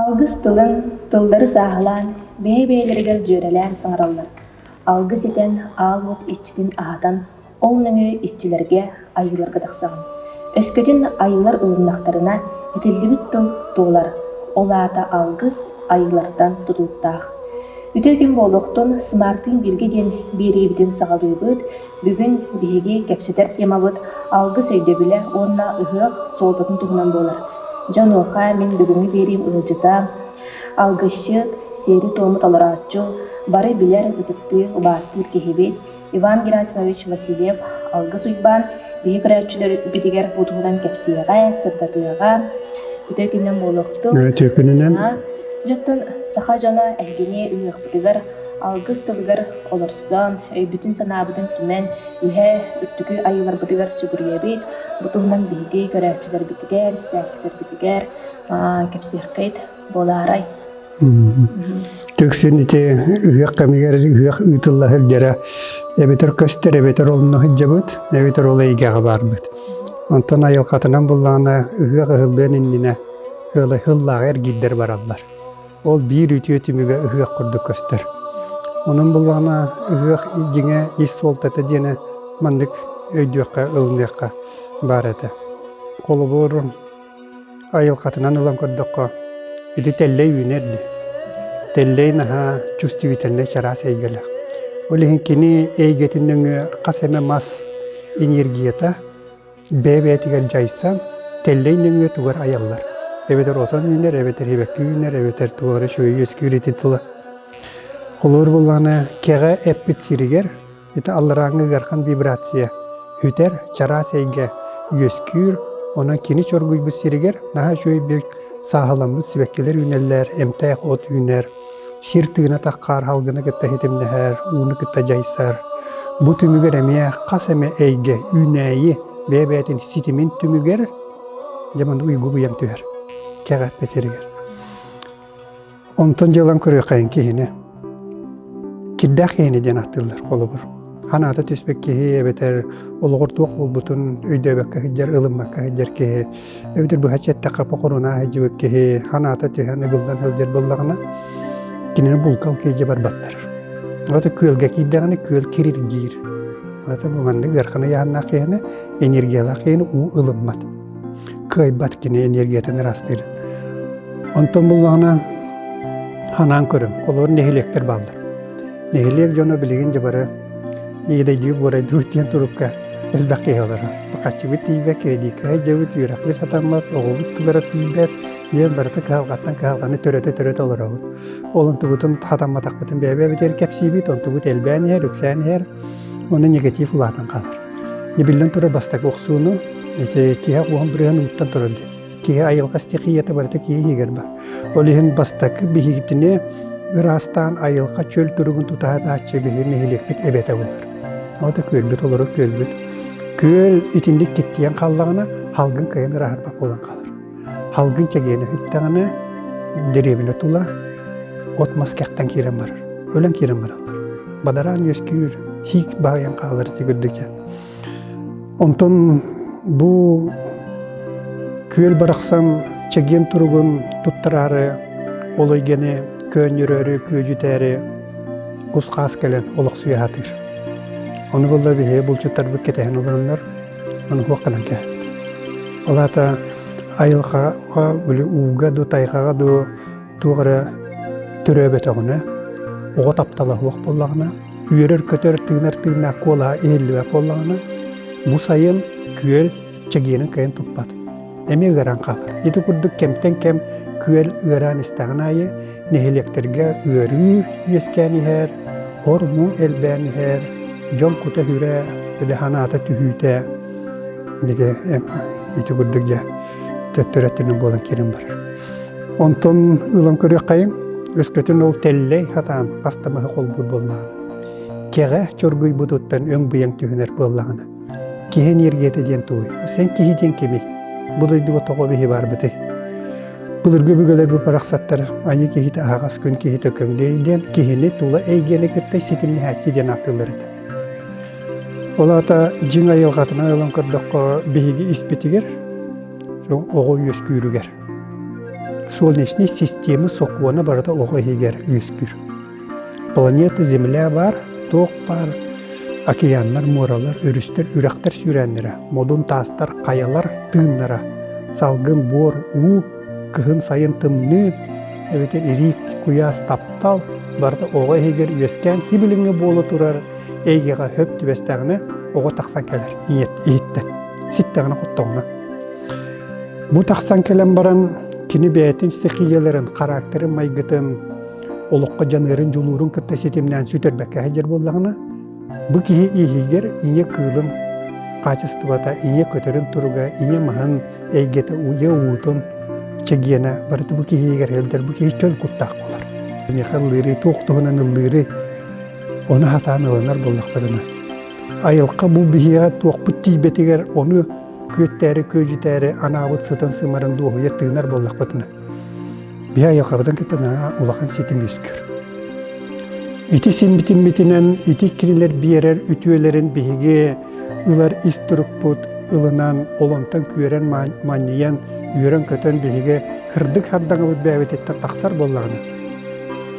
Алгыс тылын, тыллары сааһылаан, бэйэ-бэйэлэригэр дьүөрэлээн саҥараллар. Алгыс этэн, аал уот иччитин аһатан, ол нөҥүө иччилэргэ, айыыларга тахсаҕын. Өскөтүн айыылар ылыннахтарына, этиллибит тыл туолар, ол аата алгыс айыылартан тутулуктаах. Үтүө күн буолуохтун, Смартыын бииргэ диэн биэриибитин саҕалыыбыт. Бүгүн биһиги кэпсэтэр темабыт алгыс өйдөбүлэ уонна ыһыах суолтатын туһунан буолар. Дьэ онуоха мин бүгүҥҥү биэриим ыалдьыта, алгысчыт, сиэри-туому толорооччу, бары билэр, ытыктыыр, убаастыыр киһибит Иван Герасимович Васильев Алгыс Уйбаан биһи көрөөччүлэрбитигэр бу туһунан кэпсиэҕэ, сырдатыаҕа. Үтүө күнүнэн буолуохтун. Үтүө күнүнэн. Дьоттон саха дьоно эһигини ыһыахпытыгар алгыс тылыгар олорсон, өйбүтүн-санаабытын түмэн, үһэ үрдүкү айыыларбытыгар сүгүрүйэбит. Бу туһунан биһиги көрөөччүлэрбитигэр, истээччилэрбитигэр кэпсиэххит буолаарай? Түксүн ити ыһыах кэмигэр ыһыах ыытылла сылдьара эбэтэр көстөр, эбэтэр онно сылдьабыт, эбэтэр ол эйгэҕэ баарбыт. Онтон айылҕатынан буллаҕына ыһыах ыһыллыан иннинэ ыһыллааҕы эргиирдэр бараллар. Ол биир үтүө түмүгэ ыһыах курдук көстөр. Онон буллаҕына ыһыах дьиҥэ ис суолтата диэнэ маннык өйдүөххэ, ылыныахха баар этэ. Холобур, айылҕатынан ылан көрдөххө, ити тэллэй үүнэр дии. Тэллэй наһаа чувствительнай чараас эйгэлээх. Ол иһин кини эйгэтин нөҥүө хас эмэ мас энергията бэйэ-бэйэтигэр дьайсан, тэллэй нөҥүө тугар айаллар. Эбэтэр отон үүнэр, эбэтэр сибэкки үүнэр, эбэтэр туох эрэ үчүгэй үөскүүр ити тыла. Холобур буоллаҕына, кэҕэ эппит сиригэр ити алларааҥҥы ыарахан вибрация сүтэр, чараас эйгэ үөскүүр, онон кини чоргуйбут сиригэр наһаа үчүгэй сааһыламмыт сибэккилэр үүнэллэр, эмтээх от үүнэр, сир тыына таххаар халгыны кытта ситимнэһэр, ууну кытта дьайсар. Бу түмүгэр эмиэ хас эмэ эйгэ үүнээйи бэйэ-бэйэтин ситимин түмүгэр дьэ манна уйгу быйаҥ түһэр кэҕэ эппэтиригэр. Онтон дьыалан көрүөххэйин киһини. Кирдээх киһини диэн ааттыыллар холобур. Ханаата түспүт киһи эбэтэр олоҕор туох буолбутун өйдөөбөккө сылдьар, ылыммакка сылдьар киһи эбэтэр быһаччы эттэххэ похоруна сылдьыбыт киһи ханаата түһэн ыгыллан сылдьар буоллаҕына кинини булкал киһи барбаттар. Ата күөлгэ киирдэҕинэ күөл кириргиир. Ата бу маннык ыарахан ыйааһыннаах киһини энергиялаах киһини уу ылыммат. Кыайбат кини энергиятын ыраастыыр. Онтон буллаҕына ханаан көрүҥ, олор нэһилиэктэр бааллар. Нэһилиэк дьоно билигин дьэ бары иэдэйдии-буорайдыбыт диэн турукка элбэх киһи олорор. Хаччыбыт тиийбэт, кредиккэ сылдьабыт, үөрэхпит сатаммат, оҕобут тугара тиийбэт диэн барыта кыһалҕаттан кыһалҕаны төрөтө-төрөтө олоробут. Ол онтубутун хатамматахпытын бэйэ-бэйэбитигэр кэпсиибит, онтубут элбээн иһэр, үксээн иһэр, уонна негатив улаатан хаалар. Дьэ биллэн турар бастакы охсууну ити киһи уон бырыһан ууттан турар диэн. Киһи айылҕа стихията барыта киһи иһигэр бар. Ол иһин бастакы биһигитини ыраастаан айылҕа чөл туругун тутаһатааччы биһиги нэһилиэкпит эбэтэ буолар. Ол да күөлбүт олорор күөлбүт. Күөл итинник киттийэн хааллаҕына халгын кыайан ырааһырбат буолан хаалар. Халгын чэгиэнэ сүттэҕинэ дэриэбинэ тула от-мас кэхтэн киирэн барар. Өлөн киирэн бараллар. Бадараан үөскүүр, сиик баайан хаалар ити курдук Онтон бу күөл барахсан чэгиэн туругун туттараары, ол эйгэни көөнньөрөөрү, күөдьүтээри кус-хаас кэлэн олохсуйа сатыыр. Ону буолла биһиги булчуттарбыт кэтэһэн олороннор, ону суох гынан кээһэбит. Ол аата айылҕаҕа, били ууга дуу, тайҕаҕа дуу туох эрэ төрөөбөтөҕүнэ, оҕо таптала суох буоллаҕына, үөрэр-көтөр, тыынар тыыннаах куолаһа иһиллибэт буоллаҕына, бу сайын күөл чэгиэнин кыайан туппат. Эмиэ ыараан хаалар. Ити курдук кэмтэн кэм күөл ыараан истэҕин аайы нэһилиэктэргэ ыарыы үөскээн иһэр, хор-муҥ элбээн иһэр, дьон кута-сүрэ, били санаата түһүүтэ ити, ити курдук дьэ төттөрү өттүнэн буолан киирэн барар. Онтон ылан көрүөххэйиҥ, өскөтүн ол тэллэй сатаан хас да маһы холбуур буоллаҕына, кэҕэ чоргуйбутуттан өҥ-быйаҥ түһүнэр буоллаҕына, киһи энергията диэн тугуй? Сен киһи диэн кимий? Бу дойдуга тоҕо биһи баарбытый? Былыргы өбүгэлэрбит барахсаттар айыы киһитэ аһаҕас күн киһитэ көҥдөй диэн киһини тула эйгэни кытта ситимнэһээччи диэн ааттыыллар этэ. Ол аата дьиҥ айылҕатынан ылан көрдөххө биһиги испитигэр оҕо үөскүүрүгэр. Солнечнай система сокуона барыта оҕо иһигэр үөскүүр. Планета Земля баар, туох баар океаннар, муоралар, өрүстэр, үрэхтэр сүүрээннэрэ, модун таастар, хайалар тыыннара, салгын, буор, уу, кыһын, сайын тымныы, эбэтэр ириик, куйаас, таптал барыта оҕо иһигэр үөскээн хибилиҥҥэ буола турар эйгэҕэ хөп түбэстэҕинэ оҕо тахсан кэлэр иһиттэн, ситтэҕинэ-хоттоҕуна. Бу тахсан кэлэн баран кини бэйэтин стихияларын, характерын, майгытын, олоххо дьаныарын, дьулуурун кытта ситимнээн сүтэрбэккэ сылдьар буоллаҕына, бу киһи иһигэр ийэ кыылын хаачыстыбата, ийэ көтөрүн туруга, ийэ маһын эйгэтэ, ийэ уутун чэгиэнэ барыта бу киһи иһигэр сылдьар, бу киһи чөл куттаах буолар. Миэхэ ыллыыры, туох туһунан ыллыыры, ону сатаан ылынар буоллахпытына, айылҕа бу биһиэхэ туохпут тиийбэтигэр ону күөттээри күөдьүтээри анаабыт сытын-сымарын дуоһуйа тыынар буоллахпытына, биһи айылҕабытын кытта наһаа улахан ситим үөскүүр. Ити симмитиммитинэн ити кинилэр биэрэр үтүөлэрин биһиги ылар ис турукпут ылынан, олонтон күөрэн манньыйан, үөрэн-көтөн биһиги сырдык сардаҥабыт бэйэбититтэн тахсар буоллаҕына,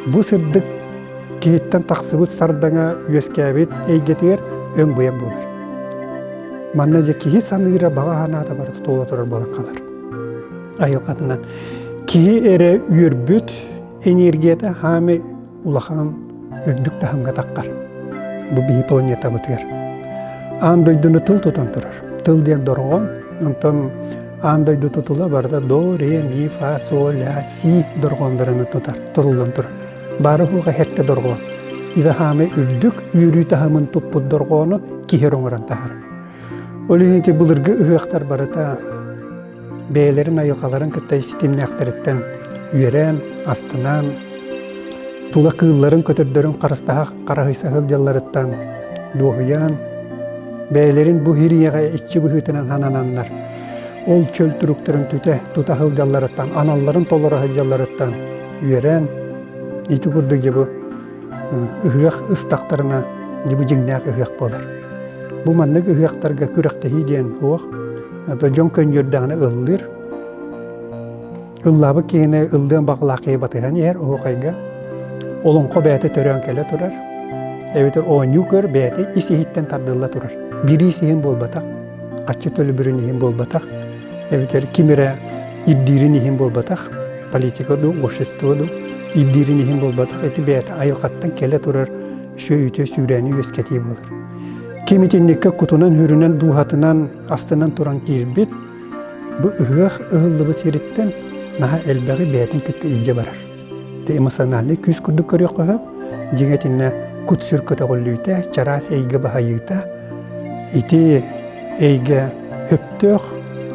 бу сырдык киһиттэн тахсыбыт сардаҥа үөскээбит эйгэтигэр өҥ-быйаҥ буолар. Манна дьэ киһи саныыра баҕа санаата барыта туола турар буолан хаалар. Айылҕатынан киһи эрэ үөрбүт энергията хаамай улахан үрдүк таһымҥа таххар. Бу биһи планетабытыгар. Аан дойдуну тыл тутан турар. Тыл диэн дорҕоон, онтон аан дойду тутула барыта до, ре, ми, фа, соль, ля, си дорҕооннорун тутар, тутуллан турар. Баара-суоҕа сэттэ дорҕоон. Ити хаамай үрдүк үөрүү таһымын туппут дорҕоону киһи оҥорон таһар. Ол иһин ити былыргы ыһыахтар барыта бэйэлэрин айылҕаларын кытта ситимнээхтэриттэн үөрэн, астынан, тула кыылларын, көтөрдөрүн харыстаһа хараһыйса сылдьалларыттан дуоһуйан, бэйэлэрин бу хирийэҕэ иччи быһыытынан санананнар, ол чөл туруктарын түтэ тута сылдьалларыттан, аналларын толоро сылдьалларыттан үөрэн, ити курдук дьэ бу ыһыах ыстахтарына дьэ бу дьиҥнээх ыһыах буолар. Бу маннык ыһыахтарга күрэхтэһии диэн суох. Дьон көнньүөрдэҕинэ ыллыыр. Ыллаабыт киһини ыллыан баҕалаах киһи батыһан иһэр оһуохайга. Олоҥхо бэйэтэ төрөөн кэлэ турар. Эбэтэр оонньуу көр бэйэтэ ис иһиттэн тардылла турар. Бириис иһин буолбатах, хаччы төлөбүрүн иһин буолбатах, эбэтэр ким эрэ ирдиирин иһин буолбатах, политика дуу, общество дуу ирдиирин иһин буолбатах, ити бэйэтэ айылҕаттан кэлэ турар үчүгэй үтүө сүүрээни үөскэтии буолар. Ким итинниккэ кутунан-сүрүнэн, дууһатынан астынан туран киирбит, бу ыһыах ыһыллыбыт сириттэн наһаа элбэҕи бэйэтин кытта илдьэ барар. Ити эмоциональнай күүс курдук көрүөххэ сөп. Дьиҥэ итиннэ кут-сүр көтөҕүллүүтэ, чараас эйгэ баһайыыта, ити эйгэ сөптөөх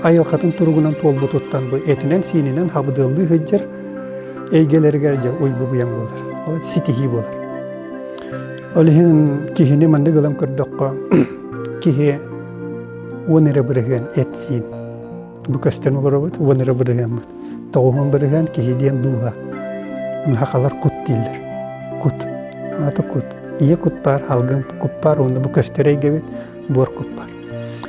айылҕатын туругунан туолбутуттан бу этинэн-сиининэн хабыдыаллыы сылдьар эйгэлэригэр дьэ уйгу-быйаҥ буолар. Ол ситиһии буолар. Ол иһин киһини маннык ылан көрдөххө, киһи 10 эрэ бырыһыан эт-сиин. Бу көстөн олоробут, 10 эрэ бырыһыаммыт. 90 бырыһыан киһи диэн дууһа. Сахалар кут дииллэр. Кут. Аата кут. Ийэ кут баар, алгын кут баар, уонна бу көстөр эйгэбит буор кут баар.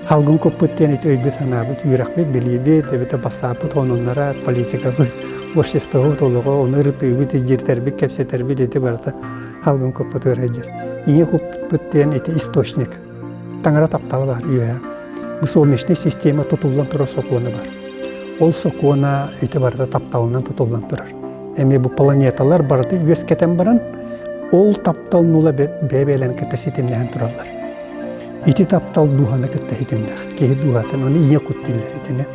Халгын куппут диэн ити өйбүт-санаабыт, үөрэхпит, билиибит, эбэтэр бассааппыт онуннара, политикабыт, обществобыт олоҕо, ону ырытыыбыт, илдьиритэрбит, кэпсэтэрбит ити барыта халгын куппутугар сылдьар. Ийэ куппут диэн ити источник. Таҥара таптала баар үөһэ. Бу солнечнай система тутуллан турар сокуона бар. Ол сокуона ити барыта тапталынан тутуллан турар. Эмиэ бу планеталар барыта үөскэтэн баран, ол таптал нула бэйэ-бэйэлэрин кытта ситимнэһэн тураллар. Ити таптал дууһаны кытта ситимнээх. Киһи дууһатын, ону ийэ кут дииллэр итини.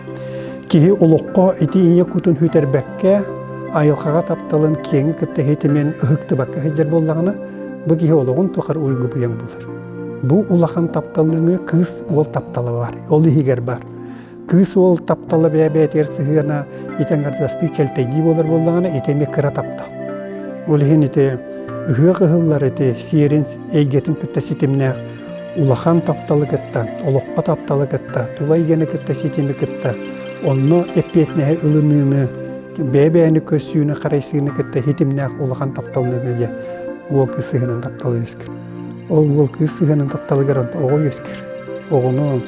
Киһи олоххо ити ийэ кутун сүтэрбэккэ, айылҕаҕа тапталын киэҥи кытта ситимин ыһыктыбакка сылдьар буоллаҕына, бу киһи олоҕун тухары уйгу-быйаҥ буолар. Бу улахан таптал нөҥүө кыыс уол таптала баар, ол иһигэр баар. Кыыс уол таптала бэйэ-бэйэтигэр сыһыана ити аҥардастыы кэлтэйдии буолар буоллаҕына, ити эмиэ кыра таптал. Ол иһин ити ыһыах ыһыллар ити сиэрин эйгэтин кытта ситимнээх улахан тапталы кытта, олоххо тапталы кытта, тула эйгэни кытта ситими кытта, онно эппиэтинэһи ылыныыны, бэйэ-бэйэни көрсүүнү, харайсыыны кытта ситимнээх улахан таптал нөҥүө дьэ уол кыыс сыһыанын таптала үөскүүр. Ол уол кыыс сыһыанын тапталыгар оҕо үөскүүр. Оҕону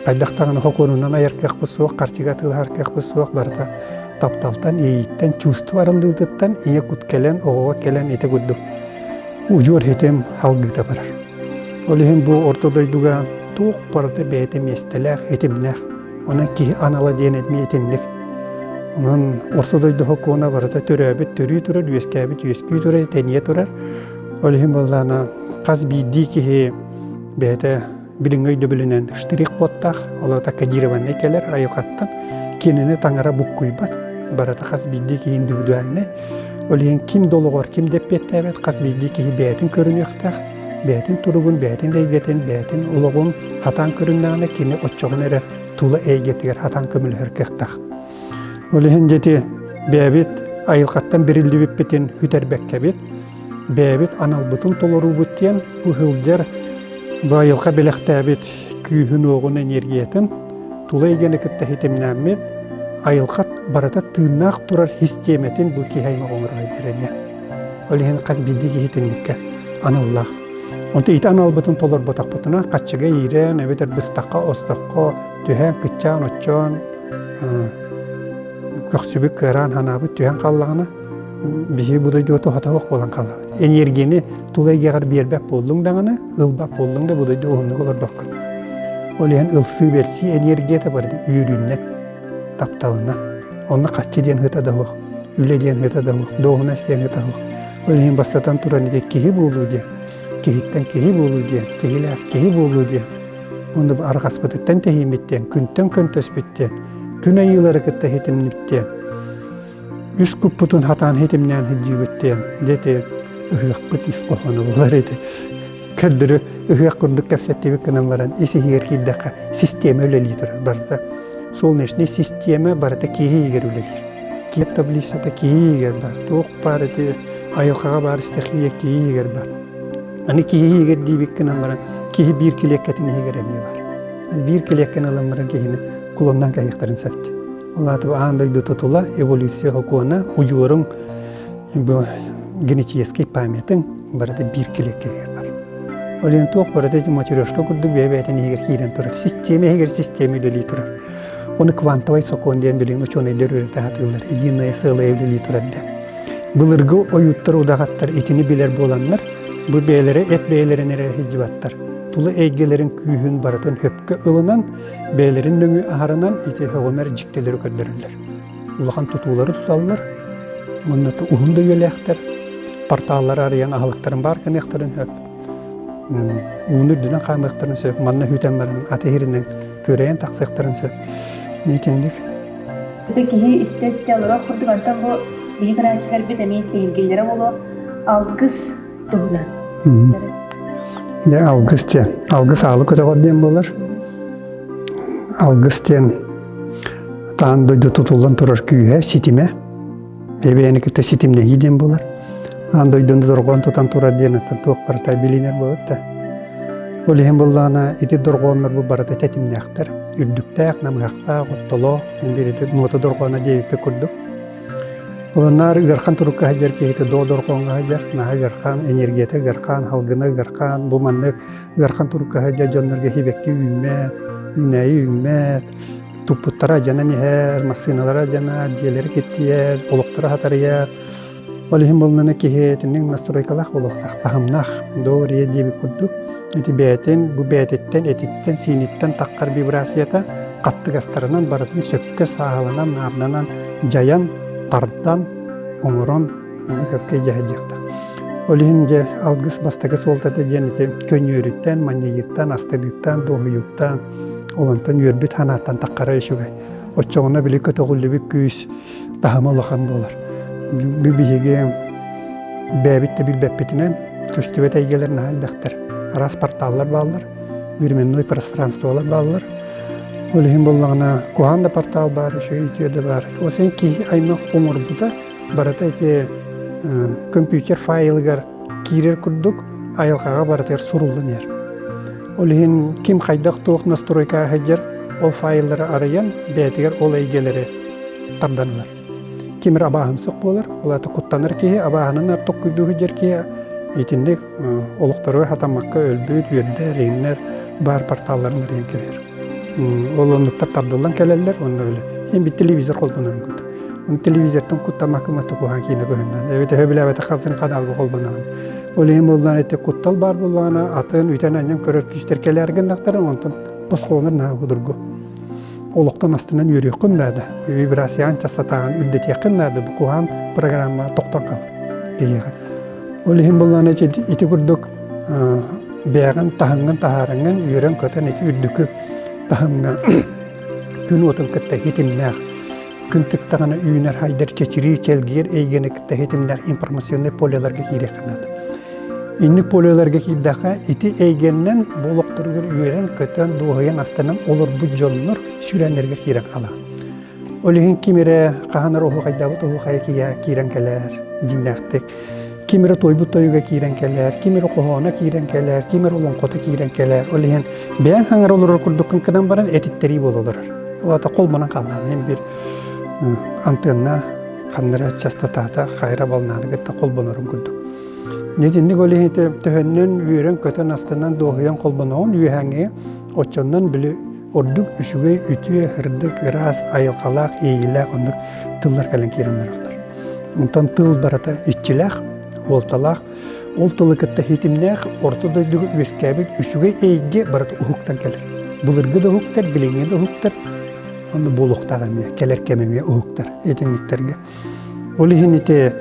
хайдах даҕаны хокуонунан айар кыахпыт суох, харчыга атыылаһар кыахпыт суох, барыта. тапталтан, иэйииттэн, чувство арыллыытыттан ийэ кут кэлэн, оҕоҕо кэлэн ити курдук удьуор ситим салгыыта барар. Ол иһин бу орто дойдуга туох барыта бэйэтэ миэстэлээх, ситимнээх. Онон киһи анала диэн эмиэ итинник. Онон орто дойду сокуона барыта төрөөбүт төрүү турар, үөскээбит үөскүү турар, тэнийэ турар. Ол иһин буоллаҕына хас биирдии киһи бэйэтэ билиҥҥи өйдөбүлүнэн штрих-кодтаах, ол аата кодированный кэлэр айылҕаттан кинини таҥара буккуйбат, барыта хас биирдии киһи индивидуальнай. Ол иһин ким да олоҕор ким да эппиэттээбэт, хас биирдии киһи бэйэтин көрүнүөхтээх, бэйэтин туругун, бэйэтин эйгэтин, бэйэтин олоҕун хатаан көрүннэҕинэ кини оччоҕуна эрэ тула эйгэтигэр хатаан көмөлөһөр кыахтаах. Ол иһин дьити бэйэбит айылҕаттан бэриллибиппитин сүтэрбэккэбит, бэйэбит аналбытын толоруубут диэн бу сылдьар бу айылҕа бэлэхтээбит күүһүн-уоҕун энергиятын тула эйгэни кытта ситимнээммит айылҕа барыта тыыннаах турар систиэмэтин бу киһи аймах оҥоро сылдьар Ол иһин хас биирдии киһи итинниккэ аналлаах. Онто ити аналбытын толорботохпутуна хаччыга иирэн эбэтэр быстахха-остоххо түһэн кыччаан-оччоон көхсүбүт кыараан ханаабыт түһэн хааллаҕына биһиги бу дойдуга туһата суох буолан хаалабыт. Энергияны тула эйгэҕэр биэрбэт буоллуҥ даҕаны, ылбат буоллуҥ да бу дойду уһуннук олорбоккун. Ол иһин ылсыы-бэрсии энергията барыта үөрүүннэн, тапталынан. Онно хаччы диэн ыта да суох, үлэ диэн ыта да суох, дуоһунас диэн ыта суох. Ол иһин бастатан туран ити киһи буолуу диэн, киһиттэн киһи буолуу диэн, киһилээх киһи буолуу диэн Уонна бу арҕаспытыттан тэһииммиттэн, күнтэн көнтөспүттэн, күн айыылары кытта ситимниттэн, үс куппутун хатаан ситимнээн сылдьыыбыттан, дьэ ити ыһыахпыт ис хоһооно буолар ити. Көрдөрү ыһыах курдук кэпсэттибит гынан баран ис иһигэр киирдэххэ систиэмэ үлэлии турар барыта. Солнечный систиэмэ барыта киһи иһигэр үлэлиир. Киэп таблицата киһи иһигэр бар. Туох баар ити айылҕаҕа баар стихия киһи иһигэр бар. Аны киһи иһигэр диибит гынан баран, киһи биир килиэккэтин иһигэр эмиэ бар. Биир килиэккэни ылан баран киһини кулоннаан кэһиэхтэрин сөп. Ол аата аан дойду тутула, эволюция сокуона, удьуоруҥ, бу генетический памятыҥ барыта биир килиэккэ иһигэр бар. Ол иһин туох барыта ити матрешка курдук бэйэ-бэйэтин иһигэр киирэн турар. Систиэмэ иһигэр систиэмэ үлэлии турар. Ону квантовай сокуон диэн билигин учуонайдар үөрэтэ сатыыллар. Единое целое үлэлии турар диэн. Былыргы ойууттар, удаҕаттар итини билэр буоланнар, бу бэйэлэрэ эт бэйэлэрин эрэ сылдьыбаттар. Тула эйгэлэрин күүһүн барытын сөпкө ылынан, бэйэлэрин нөҥүө аһарынан ити сөҕүмэр дьиктилэри көрдөрөллөр. Улахан тутуулары туталлар, уонна уһун да үйэлээхтэр, порталлары арыйан аһылыктарын баар гыныахтарын сөп, ууну үрдүнэн хаамыахтарын сөп, манна хүтэн баран аты иһиринэн күөрэйэн тахсыахтарын сөп. Итинник Это киһи истэ-истэ олорор курдук, онтон бу биһи көрөөччүлэрбит эмиэ интэриэһиргииллэрэ буолуо алгыс туһунан. Дьэ, алгыс диэн. Алгыс аалы көтөҕөр диэн буолар. Алгыс диэн таан дойду тутуллан турар күүһэ, ситимэ. Бэйэни кытта ситимнэһии диэн буолар. Аан дойдуну дорҕоон тутан турар диэн оттон туох барыта билинэр буолар да. Ол иһин буоллаҕына ити дорҕооннор бу барыта тэтимнээхтэр. Үрдүктээх, намыһахтаах, оттолоох, биирити нуота дорҕооно диэбиппит курдук. Олорнаар ыархан турукка сылдьар киһитэ доо дорҕооҥҥо сылдьар, наһаа ыархан, энергията ыархан, халгына ыархан, бу маннык ыархан турукка сылдьар дьоннорго сибэкки үүммэт, үүнээйи үүммэт, туппуттара дьанан иһэр, массыыналара дьанар, дьиэлэрэ киртийэр, олохторо хатарыйар. Ол иһин буоллаҕына киһи итинник настройкалаах буолуохтаах, таһымнаах, доория диэбит курдук. Ити бэйэтин, бу бэйэтиттэн, этиттэн, сииниттэн таххар вибрацията хаттыгастарынан барытын сөпкө сааһыланан, наарданан, дьайан, тардан, оҥорон аны сөпкө дьаһайдыахтаах. Ол иһин дьэ алгыс бастакы суолтата диэн ити көньүөрүттэн, манньыйыттан, астыныыттан, дуоһуйууттан, ол онтон үөрбүт санааттан таххара үчүгэй. Оччоҕуна били көтөҕүллүбүт күүс таһыма улахан буолар. Бу биһиги бэйэбит да билбэппитинэн көстүбэт эйгэлэр наһаа элбэхтэр. Араас порталлар бааллар, временной пространстволар бааллар. Ол иһин буоллаҕына куһаҕан да портал баар, үчүгэй үтүө да баар. Ол син киһи аймах оҥорбута барыта ити компьютер файлыгар киирэр курдук айылҕаҕа барытыгар суруллан иһэр. Ол иһин ким хайдах туох настройкаҕа сылдьар, ол файллары арыйан бэйэтигэр ол эйгэлэри тардан ылар. Ким эрэ абааһымсык буолар, ол аата куттанар киһи, абааһынан артоккуйдуу сылдьар киһи итинник олохторугар хатаммакка өлбүт, үөрдэр, иҥнэр баар порталларын арыйан кэбиһэр. Ол оннуктар тардыллан кэлэллэр уонна били иһин бит телевизор холбонорун курдук. Телевизортан куттаммакка матта куһаҕан киинэ көһүннээн. Эбэтэ сөбүлээбэтэх халтын ханаалга холбоноон. Ол иһин буоллаҕына ити куттал баар буоллаҕына атын үтэн-анньан көрөр күүстэр кэлээр гыннахтарын онтон босхолонор наһаа судургу. Олохтон астынан үөрүөххүн наада. Вибрацияҕын частотаҕын үрдэтиэххин наада. Бу куһаҕан программа тохтон хаалар киһиэхэ. Ол иһин буоллаҕына ити курдук бэйэҕин таһыҥҥын таһаарыҥҥын үөрэн-көтөн ити үрдүкү таһымҥа күн уотун кытта ситимнээх күн тыктаҕына үүнэр хайдар чэчириир чэлгийэр эйгэни кытта ситимнээх информационнай полеларга киириэххэ наада. Инник полеларга киирдэххэ ити эйгэннэн бу олохторугар үөрэн-көтөн, дуоһуйан, астанан олорбут дьоннор сүрэннэригэр киирэн хаалар. Ол иһин ким эрэ хаһан эрэ оһуохайдаабыт оһуохайа киирэн кэлэр дьиҥнээхтик. Ким эрэ туойбут тойуга киирэн кэлэр, ким эрэ хоһооно киирэн кэлэр, ким эрэ олоҥхото киирэн кэлэр. Ол иһин бэйэҥ хаҥара олорор курдуккун гынан баран этиттэрии буола олорор. Ол аата холбонон хааллаҕына иһин биир антыанна ханнара частотата хайра волнаны кытта холбонорун курдук. Итинник ол иһин төһөннөн үөрэн-көтөн астынан дуоһуйан холбоноҕун үөһээҥҥи оччоннон били ордук үчүгэй, үтүө, сырдык, ыраас, айылҕалаах, иэйиилээх оннук тыллар кэлэн киирэн бараллар. Онтон тыл барыта иччилээх, уолталаах, ол тылы кытта ситимнээх орто дойдуга үөскээбит үчүгэй эйгэ барыта уһуктан кэлэр. Былыргы да уһуктар, билиҥҥи да уһуктар, онно буолуохтаах эмиэ, кэлэр кэм эмиэ уһуктар итинниктэргэ. Ол иһин ити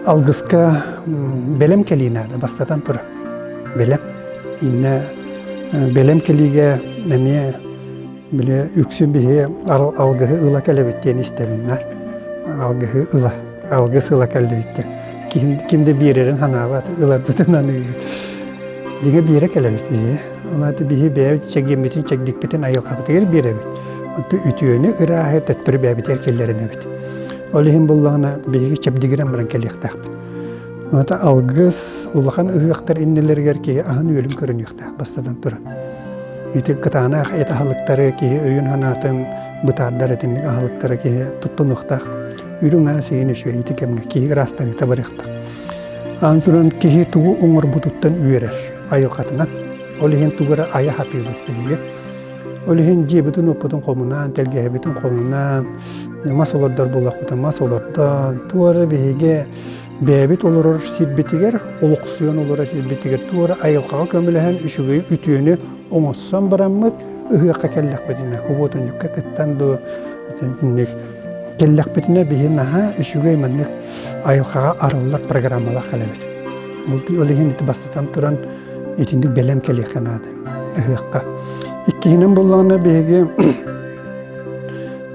алгыска бэлэм кэлии наада бастатан турар. Бэлэм. Иннэ бэлэм кэлиигэ эмиэ били үксүн биһи алгыһы ыла кэлэбит диэн истэбиннэр. Алгыһы ыла, алгыс ыла кэллибит диэн. Ким, ким да биэрэрин санаабат, ыларбытын аныыбыт. Дьиҥэ биэрэ кэлэбит биһи. Ол аата биһи бэйэбит чэгиэммитин, чэгдикпитин айылҕабытыгар биэрэбит. Онтон үтүөнү, ырааһы төттөрү бэйэбитигэр киллэринэбит. Ол иһин буллаҕына биһиги чэбдигирэн баран кэлиэхтээхпит. Ону алгыс улахан ыһыахтар иннилэригэр киһи аһын-үөлүн көрүнүөхтээх бастатан туран. Ити кытаанах эт аһылыктары киһи өйүн-санаатын бытаардар итинник аһылыктары киһи туттунуохтаах. Үрүҥ аас иһин үчүгэй ити кэмҥэ киһи ыраастаныыта барыахтаах. Аан туран киһи тугу оҥорбутуттан үөрэр айылҕатынан. Ол иһин тугу эрэ айа сатыыбыт биһиги. Ол иһин дьиэбитин-уоппутун хомунаан, тэлгэһэбитин хомунаан, мас олордор буоллахпытына мас олордон, туора биһиги бэйэбит олорор сирбитигэр, олохсуйан олорор сирбитигэр туора айылҕаҕа көмөлөһөн үчүгэй үтүөнү оҥоссон бараммыт ыһыахха кэллэхпитинэ, субуотунньукка кыттан дуу итинник кэллэхпитинэ биһи наһаа үчүгэй маннык айылҕаҕа арыллар программалаах кэлэбит. Ол иһин ити бастатан туран итинник бэлэм кэлиэххэ наада ыһыахха. Иккиһинэн буоллаҕына биһиги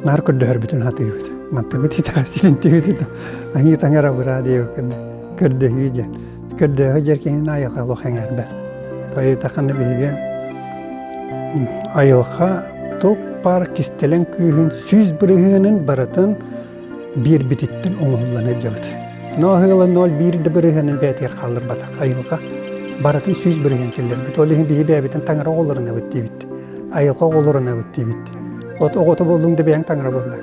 наар көрдөһөрбүтүн сатыыбыт. Мантыбыт итэҕэситин түһүт аньыы таҥара быраа диэбиккин көрдөһүү диэн. Көрдөһө дьэр киһини айылҕа олох эҥээрбэт. Тойутахана биһиги айылҕа туох баар кистэлэҥ күүһүн 100 бырыһыанын барытын биэрбититтэн оҥоһуллан сылдьабыт. Ноо ноль биир да бырыһыанын бэйэтигэр хаалларбатах айылҕа барытын 100% киллэрбит. Ол иһин биһи бэйэбитин таҥара оҕолорунабыт диибит. Айылҕа оҕолорунабыт диибит. От оҕото буоллуҥ да бэйэҥ таҥара буоллаҥ.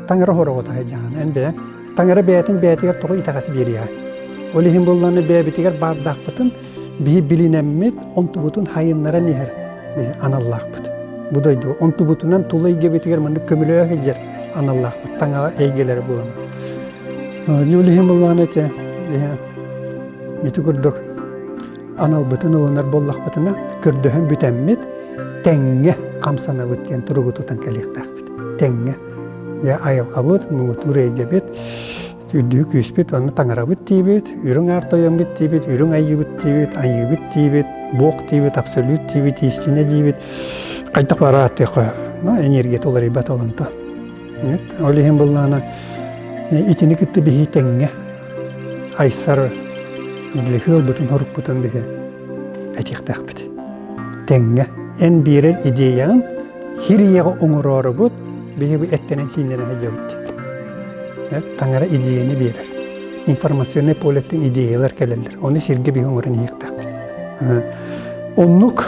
Таҥара хор оҕото сылдьаҕын. Эн бэйэҥ таҥара бэйэтин бэйэтигэр тоҕо итэҕэс биэриэҕэй. Ол иһин буоллаҕына бэйэбитигэр баардаахпытын биһи билинэммит, онтубутун хайыннаран иһэр биһи аналлаахпыт. Бу дойду онтубутунан тула эйгэбитигэр маннык көмөлөөх сылдьар аналлаахпыт таҥара эйгэлэрэ буоламмыт. Ол иһин буоллаҕына ити ити курдук аналбытын ылынар буоллахпытына көрдөһөн бүтэммит тэҥҥэ хамсанабыт диэн туругу тутан кэлиэхтээхпит. Тэҥҥэ. Дьэ айылҕабыт, муҥутуур эйгэбит, үрдүк күүспүт, онно таҥарабыт диибит, үрүҥ аар тойоммут диибит, үрүҥ айыыбыт диибит, айыыбыт диибит, Бог диибит, абсолют диибит, истина диибит. Хайдах бара ааттыахха, энергията уларыйбат ол онто. Ол иһин буллаҕына итини кытта биһи тэҥҥэ айсар ыалбытын хорукпутун биһи этиэхтээхпит. Тэҥҥэ эн биэрэр идеяҕын хир ийэҕэ оҥороорубут биһи бу эттэнэн сииннэрэн сылдьабыт. Таҥара идеяны биэрэр. Информационнай полеттан идеялар кэлэллэр. Ону сиргэ биһи оҥорон иһиэхтээхпит. Оннук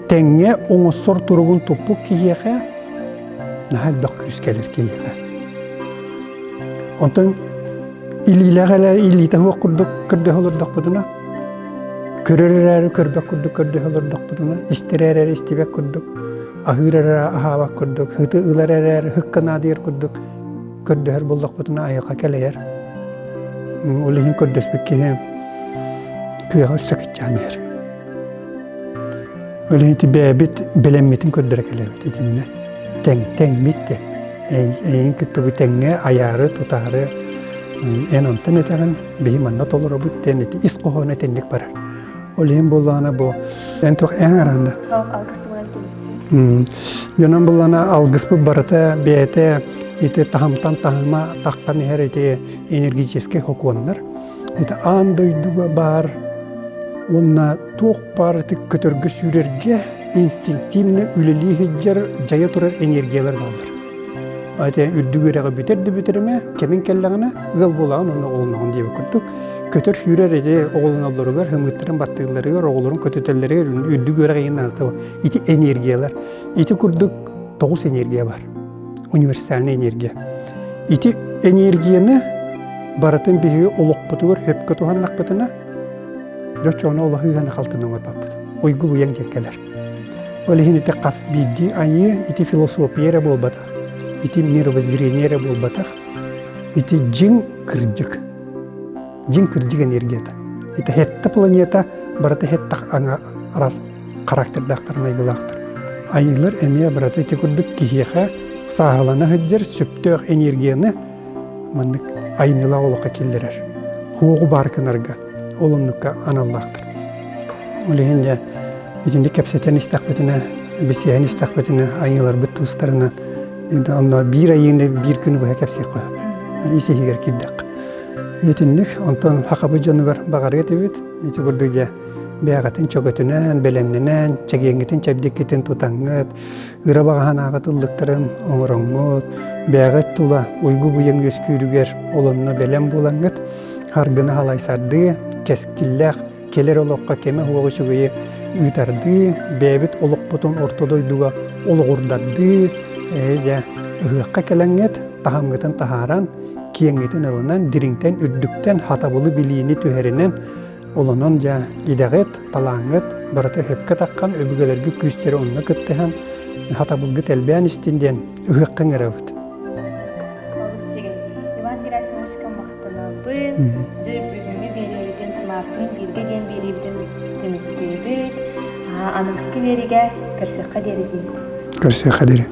тэҥҥэ оҥостор туругун туппут киһиэхэ наһаа элбэх күүс кэлэр киһиэхэ. Онтон илиилээх эрээри илиитэ суох курдук көрдөһө олордохпутуна, көрөр эрээри көрбөт курдук көрдөһө олордохпутуна, истэр эрээри истибэт курдук, аһыыр эрээри аһаабат курдук, һыты ылар эрээри һыкка наадыйар курдук. Көрдөһөр буоллахпытына айылҕа кэлэйэр. Ол иһин көрдөспүт киһи кыаҕа өссө кыччаан иһэр. Ол иһин ити бэйэбит бэлэммитин көрдөрө кэлэбит итиннэ. Тэҥ тэҥмит де. Эйин кытта бу тэҥҥэ айаары, тутаары эн онтон этэҕин, биһи манна толоробут диэн ити ис хоһооно итинник барар. Ол иһин буоллаҕына бу эн туох эн араанда. Алгыс туһунан түмүктүү. Дьонон буллана алгыспыт барыта бэйэтэ ити таһымтан таһыма таххан иһэр ити энергетическэй хокуоннар. Ити аан дойдуга баар уонна туох баар ити көтөргө сүүрэргэ инстинктивно үлэлии сылдьар дьайа турар энергиялар бааллар. Ати үрдүк үөрэҕи бүтэр да бүтэримэ, кэмин кэллэҕинэ ыал буолаҕын уонна оҕолоноҕун диэбит курдук көтөр сүүрэр ити оҕолоноллоругар, ымыыттарын баттыылларыгар, оҕолорун көтүтэллэригэр үрдүк үөрэх иһин ити энергиялар. Ити курдук тоҕус энергия бар. Универсальная энергия. Ити энергияны барытын биһиги олохпутугар сөпкө туһаннахпытына, дьоччону олох ыыһаны халтын оҥорбаппыт. Уйгу буйаҥ диэн кэлэр. Ол иһин ити хас биирдии айыы ити философия эрэ буолбатах, ити мировоззрение эрэ буолбатах, ити дьиҥ кырдьык. Дьиҥ кырдьык энергията. Ити хетта планета барыта хетта араас характердаахтар, майгылаахтар. Айыылар эмиэ барыта ити курдук киһиэхэ сааһылана сылдьар сөптөөх энергияны маннык айымньылаах олоххо киллэрэр. Хуоҕу баар гынарга ол оннукка аналлаахтар. Ол иһин дьэ итинник кэпсэтэн истэхпитинэ, бисиэһэн истэхпитинэ айыыларбыт тустарынан онно биир айыыны биир күнү быһа кэпсиэххэ ис иһигэр киирдэххэ. Итинник онтон сахабыт дьонугар баҕарыа этибит. Ити курдук дьэ бэйэҕитин чөкөтүнэн, бэлэмнэнэн, чэгиэҥҥитин, чэбдиккитин тутаҥҥыт, ыра баҕаһан ааҕыт ыллыктарын оҥороҥҥут, бэйэҕит тула уйгу-быйаҥ үөскүүрүгэр олонно бэлэм буолаҥҥыт, харгыны халайсардыы, кэскиллээх кэлэр олоххо кэмэ суох үчүгэйи ыытардыы, бэйэбит олохпутун орто дойдуга олоҕурдардыы, дьэ ыһыахха кэлэҥҥит, таһымҥытын таһааран, киэҥҥитин ылынан, дириҥтэн, үрдүктэн хатабылы билиини түһэринэн, олонон дьэ идэҕит, талааҥҥыт барыта сөпкө таххан, өбүгэлэргит күүстэрэ онно кыттыһан, хатабылгыт элбээн истин диэн ыһыахха ыҥырабыт. Олус үчүгэй. Иван Герасимовичка махтанабын. Дьэ, бүгүҥҥү биэриибитин Смартыын бииргэ диэн биэриибитин түмүктүүбүт. Аныгыскы биэриигэ көрсүөххэ диэри диибит. Көрсүөххэ диэри.